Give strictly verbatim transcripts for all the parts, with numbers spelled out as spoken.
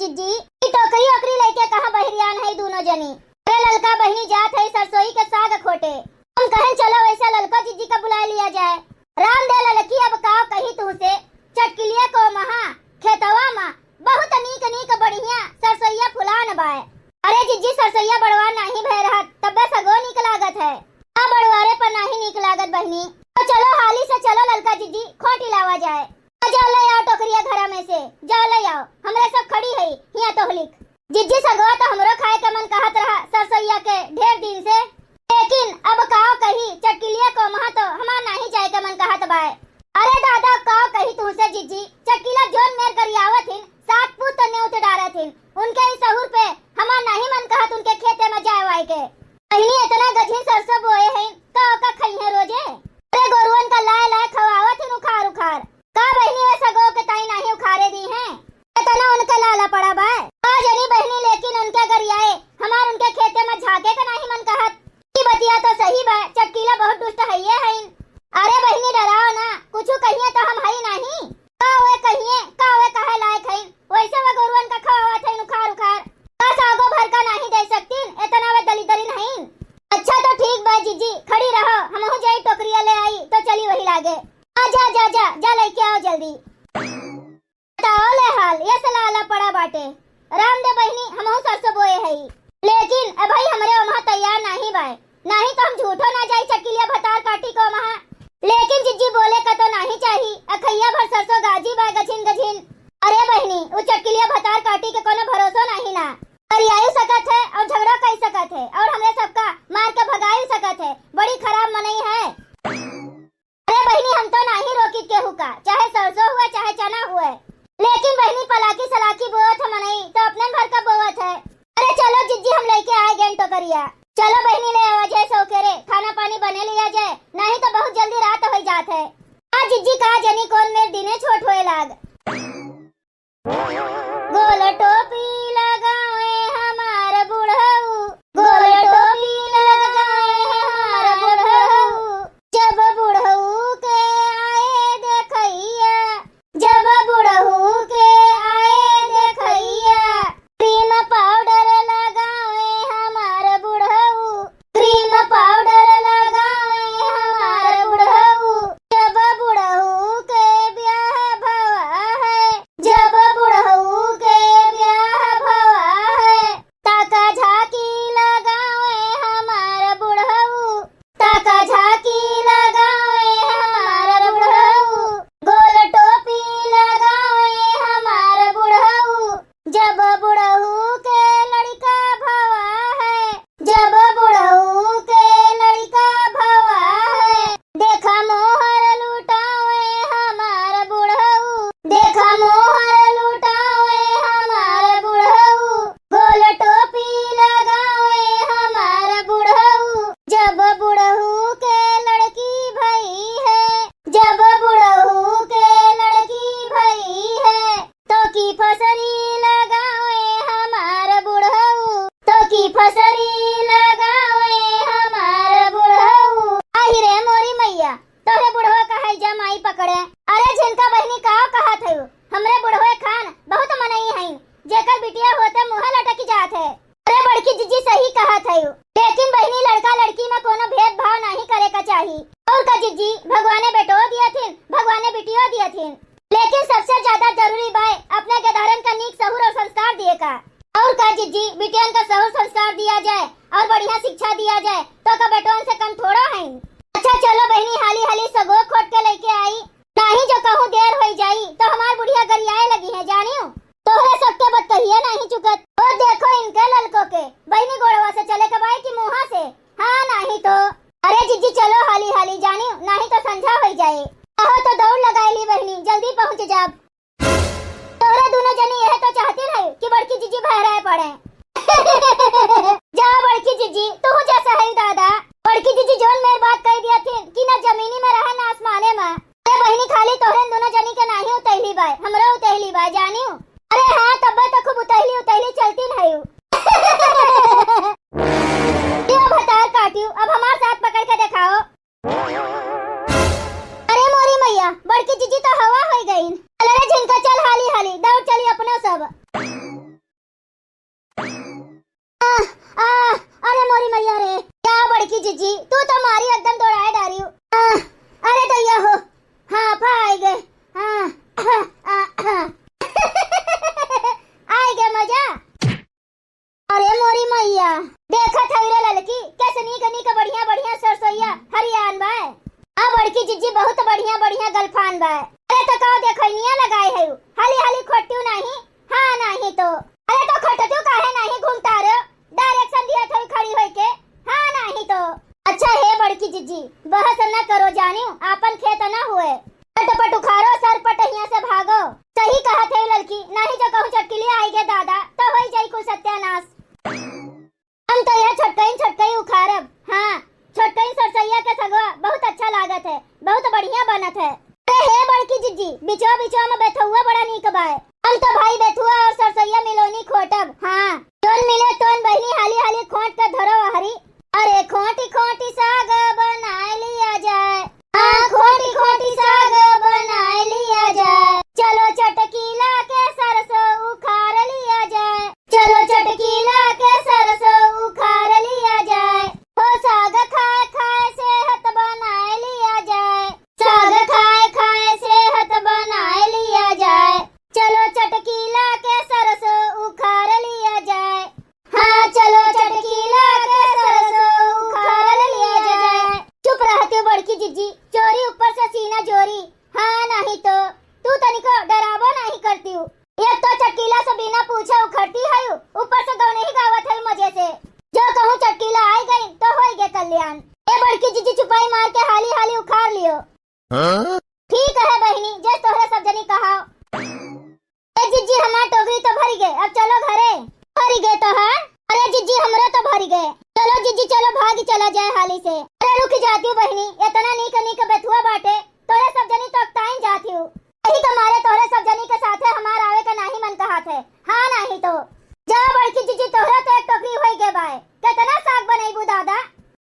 जी, ई टोकरी ओकरी लइके कहाँ बहरियान है दूनो जनी? अरे ललका बहिनी जात है सरसोई के साग खोटे। हम कहन चलो वैसा ललको जिज्जी का बुलाए लिया जाए। रामदेव ललकी अब काव कही तुहसे, चटकिलिया को महा खेतवा मा बहुत नीक नीक बढ़िया सरसोइया फुलान बाय। अरे जिज्जी सरसोइया बड़वा नाही भय रहत, तब्बे सगो नीक लागत है। आ बड़वारे पर नाही नीक लागत बहिनी। तो चलो हाली से चलो ललका जिज्जी खोटी लावा जाए। जा ले आओ टोकरिया घरा में से, जा ले आओ। हमरे सब खड़ी है हिया तोहलिक। जिज्जी सगवा तो हमरो खाए के मन कहत रहा सरसोइया के ढेर दिन से, लेकिन अब काव कही चटकिलिया को महा तो हमार नाही जाए के मन कहत बाय। अरे दादा काव कही तुहसे जिज्जी, चटकिला जोन मेर गरियावत हिन, सात पूत तो नेउत डारत हिन, उनके इस सहूर पे हमार नाही मन कहत उनके खेते में जाए वाए के। बहिनी इतना गझिन सरसों बोए हैं, का ओका खइहें रोजे? अरे गोरुअन का लाए लाए खवावत हिन उखार उखार। का बहिनी वे सगो के ताई नाही उखारे दी हैं? इतना उनके लाला पड़ा बा। का जनी बहिनी लेकिन उनके गरियाए, हमार उनके खेते में झाके का नाही मन कहत। ई बतिया तो सही बा, चटकीला बहुत दुष्ट हइये हइन। अरे बहिनी डराओ ना, कुछु कहिए तो हम हई नाही। का वे कहिए, का वे कहे लायक हइन? वैसे वे गोरुअन का खवावत हइन उखार उखार। का सागो भर का नाही दे सकतीन, इतना वे दलिदरिन हइन। अच्छा तो ठीक बा जिज्जी, खड़ी रहो, हमहू जाई टोकरिया ले आई तो चली वही लागे। आ जा, जा, जा, जा लइके आओ जल्दी। बताओ ले हाल, ये सलाला पड़ा बाटे। राम दे बहिनी, हमहू सरसों बोए हई, लेकिन ए भाई हमरे ओमहा तैयार नाही बाय, नाही तो हम झूठो ना जाई चटकिलिया भतार काटी को ओमहा। लेकिन जिज्जी बोले का तो नाही चाही, अखैया भर सरसों गाजी बाय गझिन गझिन। अरे बहिनी, उ चटकिलिया भतार काटी के कोनो भरोसो नाही ना। गरियाई सकत है और झगड़ा कई सकत है और हमरे सबका मार के भगाई सकत है। बड़ी खराब मनई है। अरे बहिनी, हम तो नाही रोकित केहू का, चाहे सरसों हुए, चाहे चना हुए, लेकिन बहिनी पलाकी सलाकी बोवत है मनई तो अपने भर का बोवत है। अरे चलो जिज्जी, हम लइके आए गेन टोकरिया। चलो बहिनी, ले आवा जाए सौकेरे, खाना पानी बने लिया जाए, नाही तो बहुत जल्दी रात हो जात है। आ जिज्जी का जनी कौन मेर दिने छोट होए लाग। गोल टोपी लगावे हमार बुढ़ऊ, गोल टोपी लगावे हमार बुढ़ऊ। जब बुढ़ऊ के आए देखैया, जब बुढ़ऊ के आए देखैया, cream powder लगावे हमार बुढ़ऊ, cream powder लगावे हमार बुढ़ऊ। जब बुढ़ऊ के ब्याह भवा है, जब बुढ़ऊ के ब्याह भवा है, ताका झाकी लगावे हमार बुढ़ऊ, ताका झाकी लगावे हमार बुढ़ऊ, गोल टोपी लगावे हमार बुढ़ऊ। जब बुढ़ऊ के लड़का भवा है, जब बुढ़ऊ के लड़का भवा है, देखा मोहर लुटावे हमार बुढ़ऊ, देखा मोहर लुटावे हमार बुढ़ऊ, गोल टोपी लगावे हमार बुढ़ऊ। जब बुढ़ऊ के लड़की भई है, जब बुढ़ऊ के लड़की भई है, तो की फसरी लगावे हमार बुढ़ऊ, तो की फसरी लगावे हमार बुढ़ऊ। आहि रे मोरी मैया, तोहरे बुढ़वा का है जा माई पकड़े। अरे झिनका बहिनी, का कहत है? हमरे बुढ़वे खान बहुत मनई हईन, जेकर बिटिया होते मुँह लटकी जात है। अरे बड़की जिज्जी सही कहत है, लेकिन बहिनी लड़का लड़की में कोनो भेदभाव नाही करे का चाही। और का जिज्जी, भगवाने बेटो दियथिन, भगवाने बिटियो दियथिन, लेकिन सबसे ज्यादा जरूरी बाय अपने गेदहरन का नीक सहूर और संस्कार दिए का। और का जिज्जी, बिटियन का सहूर संस्कार दिया जाए और बढ़िया शिक्षा दिया जाए, तो का बेटवन से कम थोड़ो हैं। अच्छा चलो बहिनी, हाली हाली सगो खोट के लेके आई, नाही जो कहूँ देर होई जाई तो हमार बुढ़िया गरियाए लगी है, जानियो। तोहरे सबके बतकहिया नाही चुकत। ओ देखो इनके ललको के, बहिनी गोड़वा से चले के बाय कि मुँहा से? हाँ नाही तो। अरे जिज्जी चलो हाली हाली जानियो, नाही तो संझा होई जाए। आहो तो दौड़ लगाए ली बहिनी, जल्दी पहुँच जाब। तोहरे दूनो जनी यह तो चाहती नहीं कि बड़की जिज्जी बहराए पड़े। जा बड़की जिज्जी, तू जा सहई दादा। बड़की जिज्जी जोन मेर बात कह दिया थी कि ना जमीनी में रहे ना आसमाने में। अरे बहिनी, खाली तोहरे दूनो जनी के नाही उतैली बाय, हमरो उतैली बाय, जानियो। अरे हाँ, तब्बे तो खूब उतैली उतैली चलती नहीं। यो भतार काटियो, अब हमार साथ पकड़ के दिखाओ। अरे मोरी मैया, बड़की जिज्जी तो हवा होई गईन। चल रे झिनका, चल हाली हाली, दौड़ चली अपनो सब। मारी एकदम दौड़ाए डारिउ। आह, अरे दैया हो, हाँ, आफा आइगे। हाँ, आइगे मजा। अरे मोरी मइया, देखत हई रे ललकी, कैसे नीक नीक बढ़िया बढ़िया सरसोइया हरियान बाय। आ बड़की जिज्जी बहुत बढ़िया बढ़िया गलफान बाय। अरे तो काओ देखइनिया लगाए हइउ, हाली हाली खोटिउ नाहीं, हाँ नाहीं तो। अरे तो खोटतिउ काहे नाहीं घूमता रे, direction दिया थोड़ी खड़ी होइके, हाँ नाहीं तो। अच्छा हे बड़की जिज्जी, बहस न करो जानिउ, आपन खेत न हुए। फटफट उखारो सर पटहिया से भागो। सही कहत है ललकी, नाहीं जो कहूँ चटकिलिया आइगे दादा, तो होई जाई कुल सत्यानाश। हम तो यह छोटकइन छोटकइन उखारब। हाँ, छोटकइन सरसैया के सगवा बहुत अच्छा लागत है, बहुत बढ़िया बनत है। अरे हे बड़की जिज्जी, बिचवा बिचवा में बेथुआ बड़ा नीक बाय। हम तो भाई बेथुआ और सरसैया मिलोनी खोटब। हाँ, जोन मिले तोन बहिनी हाली हाली खोट के धरो अहरी। अरे खोटी खोटी साग बनाए लिया जाए। हाँ, खोटी खोटी साग बनाए लिया जाए। चलो चटकीला के सरसों उखार लिया जाए। चलो चटकीला के सरसों उखार लिया जाए। हो साग खाए खाए सेहत बनाए लिया जाए। साग खाए खाए सेहत बनाए लिया जाए। चलो चटकीला के सरसों उखार लिया जाए। हाँ, चलो चटकीला के सरसों उखार लिया जाए। चुप रहतिउ बड़की जिज्जी, चोरी ऊपर से सीना जोरी। हाँ, नाहीं तो तू तनिको डराबो नाहीं करतिउ। एक तो चटकीला से बिना पूछे उखड़ती हइउ, ऊपर से गवनही गावत हइउ मजे से। जो कहूँ चटकीला आइ गइन तो होइगे कल्याण। ए बड़की जिज्जी चुपाई मार के हाली हाली उखार लियो। हाँ? ठीक है बहिनी, जस तोहरे सब जनी कहाओ। ए जिज्जी हमार टोकरी तो भरिगे, अब चलो घरे। भरिगे तोहार? अरे जिज्जी हमरो तो भरिगे। चलो जिज्जी चलो भागी चला जाए हाली से। अरे रुकि जातिउ बहिनी, एतना नीक नीक बेथुआ बाटे, तोहरे सब जनी तो अकताइन जातिउ। यही के मारे तोहरे सब जनी के साथे हमार आवे के नाहीं मन कहत है। हाँ नाहीं तो। जा बड़की जिज्जी तोहरे तो एक टोकरी होइगे बाय। केतना साग बनइबू दादा?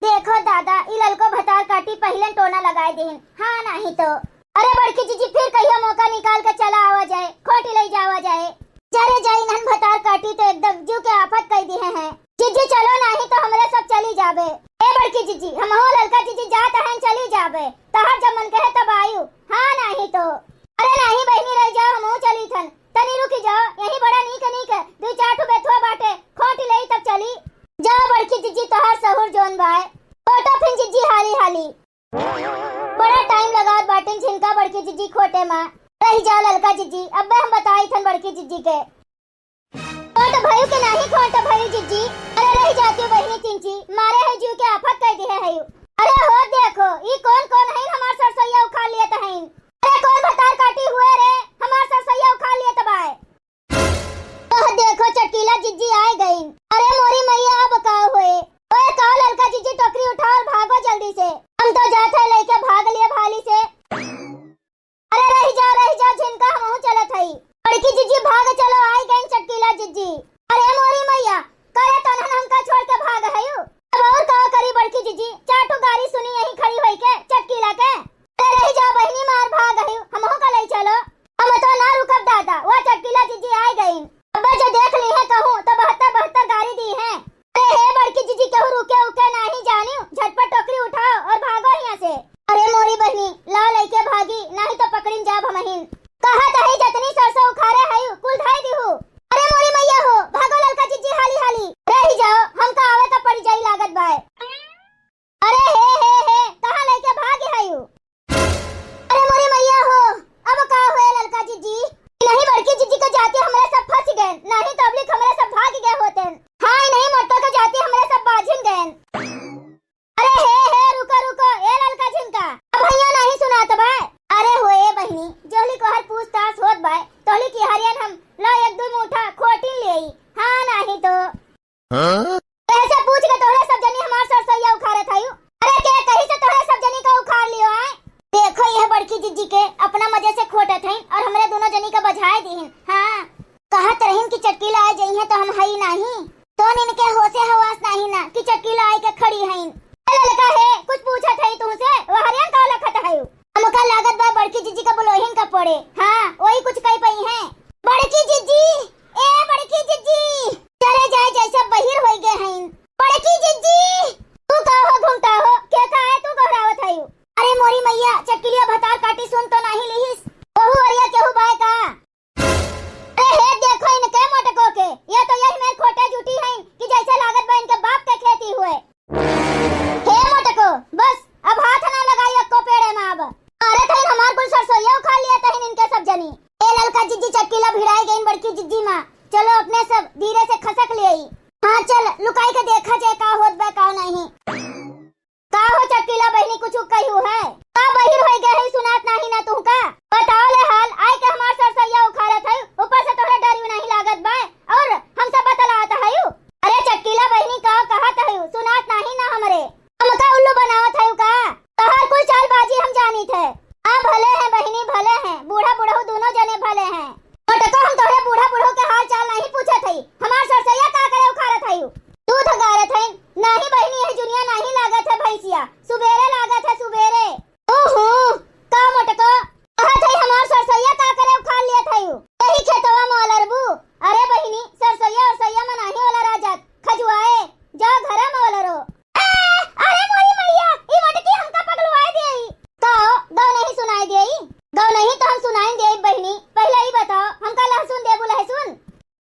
देखो दादा, ई ललको भतार काटी पहिलेन टोना लगाए दिहिन। हाँ नाहीं तो। अरे बड़की जिज्जी फिर कहियो मौका निकाल के चला आवा जाए, खोटी लइ जावा जाए। जा रे जा, इन्हन भतार काटी तो एकदम जिउ के आफत कइ दिहे हैं। जिज्जी चलो नाहीं तो हमरे सब चली जाबे। ए बड़की जिज्जी, हमहू ललका जिज्जी जात हन, चली जाबे। तहार जब मन कहे तब आइउ। हाँ नाहीं तो। अरे नाहीं बहिनी रहि जाओ, हमहू चली थन। तनी रुकि जाओ, यहीं बड़ा नीक नीक दुइ चार ठो बेथुआ बाटे, खोटि लेई तब चली। जाओ बड़की जिज्जी तोहार सहूर जोन बाय। खोटो फिन जिज्जी हाली हाली। बड़ा टाइम लगावत बाटिन झिनका बड़की जिज्जी खोटे मा। रहि जाओ ललका जिज्जी, अब्बे हम बताई थन बड़की जिज्जी के। खोट भयू के नाहीं खोट भयू जिज्जी। अरे रहि जातिउ बहिनी चिंची, मारे है जिउ के आफत कइ दिहे हइउ। अरे हो देखो, ई कौन कौन हइन हमार सरसैया उखाड़ लियत हइन। अरे कौन भतार काटी हुए रे, हमार सरसैया उखाड़ लियत बाय। ओह देखो चटकीला जिज्जी आइ गइन। अरे मोरी मइया अब का होए। ओए का ललका जिज्जी टोकरी उठाओ और भागो जल्दी से। हम तो जात है लइके भाग लिए भाली से। अरे रहि जाओ, रहि जाओ, झिनका हमहू चलत हई। बड़की जिज्जी, भाग चलो, आइ गइन चटकीला जिज्जी। अरे मोरी मइया, करे तोनहन हमका छोड़ के भाग हयू। अब और का करी बड़की जिज्जी, चार ठो गारी सुनी यहीं खड़ी होइके चटकीला के। अरे रहि जाओ बहिनी, मार भाग हयू, हमहू का लइ चलो। हम तो ना रुकब दादा, वा चटकीला जिज्जी आइ गइन। अब्बे जो देख लिहे कहूँ तो बहत्तर बहत्तर गारी दिहे। अरे हे बड़की जिज्जी, केहू रुके उके नाहीं जानिउ, झटपट टोकरी उठाओ और भागो हियाँ से। अरे मोरी बहिनी, लाओ लइके भागी, नाहीं तो पकड़िन जाब हमहिन। कहत हई जतनी सरसों उखारे हयू, कुल धइ दिहू। अरे मोरी मइया हो, सुबेरे लागत है, सुबेरे। ओहो, का मोटको? कहत है हमार सरसोइया का करे उखाड़ लियत है यू? यही खेतवा में ओलरबू? अरे बहिनी, सरसोइया ओरसोइया में नाही ओलरा जात, खजुआए, जाओ घरा में ओलरो। ए, अरे मोरी मैया, ई मोटकी हमका पगलवाए देई। का हो, गौ नहीं सुनाई देई? गौ नहीं तो हम सुनाई देई बहिनी। पहिले ई बताओ, हमका लहसुन देबू लहसुन?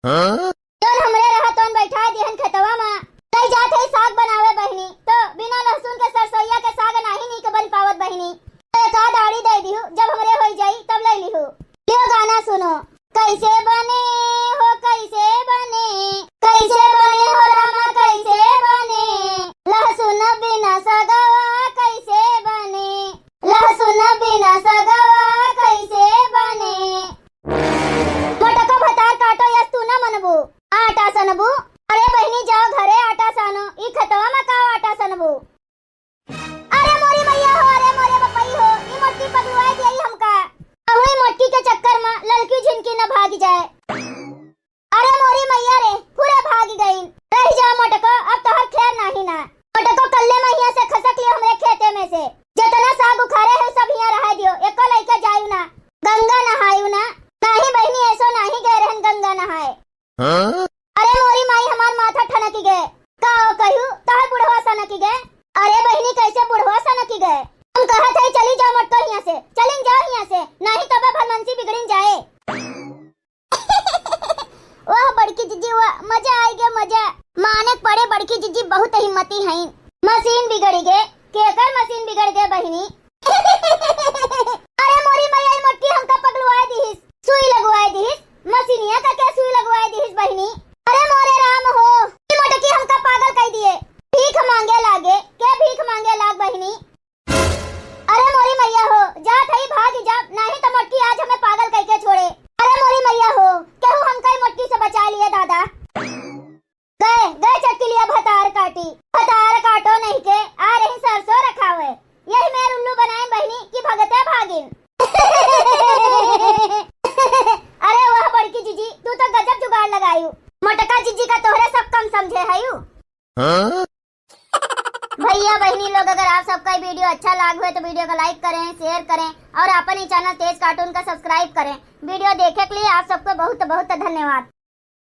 हाँ? जौन हमरे रहा तौन बैठा दिहन खेतवा मा। कई जात है साग बनावे बहिनी, तो बिना लहसुन के सरसोइया के साग नाही नीक बन पावत बहिनी। तो एक आध आड़ी दे दिहू, जब हमरे होई जाई तब ले लिहू। लियो गाना सुनो। कैसे बने हो, कैसे बने, कैसे बने हो रामा, कैसे बने? लहसुन बिना सगवा कैसे बने, लहसुन बिना सगवा कैसे बने? मोटको भतार काटो यस तू ना मनबू, आटा सनबू। अरे बहिनी जाओ घरे आटा सानो, ई खेतवा मा का आटा सनबू? अरे मोरी मैया हो, अरे मोरे बपई हो, ई मोटकी पगलुआई देई हमका। अहो ई मोटकी के चक्कर मा ललकी झिनकी न भाग जाए। अरे मोरी मैया रे, पूरे भाग गईन। रह जा मोटको, अब तोहर खैर नाही ना। मोटको कल्ले महिया से खसक लियो हमरे खेते में से। जितना साग उखारे है सब हियां रह दियो, एको लइके जायु ना। गंगा नहायु ना। नाही बहिनी ऐसो नाही गए रहन गंगा नहाए। हाँ? अरे मोरी माई, हमार माथा ठनकी गए। का हो कहू, तहर बुढ़वा सनकी गए। अरे बहिनी, कैसे बुढ़वा सनकी गए? हम कहत है, चली जाओ मोटको हियां से, चलिन जाओ हियां से, नाही तो बे भलमनसी बिगड़िन जाए। वाह बड़की जिज्जी, वाह, मजा आई गए, मजा। माने के पड़े बड़की जिज्जी बहुत हिम्मती हईन। मशीन बिगड़ी गए, केकर मशीन बिगड़ गए बहिनी? अरे मोरी मैया, ई मोटकी हमका पगलुआए दिहिस, सुई लगवाए दिहिस, मशीनिया का के सुई लगवाए दिहिस बहिनी। अरे मोरे राम हो, ई मोटकी हमका पागल कई दिए। भीख मांगे लागे, के भीख मांगे लाग बहिनी। अरे मोरी मैया हो, जात हई भाग जा, नाही तो मोटकी आज हमें पागल कई के छोड़े। अरे मोरी मैया हो, केहू हमका ई मोटकी से बचा लिए दादा। गए, गए चटकिलिया भतार काटी। भतार काटो नहीं के, आ रही सरसों रखावे। यही मेर उल्लू बनाइन बहिनी कि भगते भागिन। अरे वाह बड़की जिज्जी, तू तो गजब जुगाड़ लगायू। मोटका जिज्जी का तोहरे सब कम समझे हयू। हाँ? भैया बहिनी लोग, अगर आप सबका ये video अच्छा लाग हुए तो video का like करें, share करें और अपन ही channel तेज cartoon का subscribe करें। Video देखे के लिए आप सबको बहुत बहुत धन्यवाद।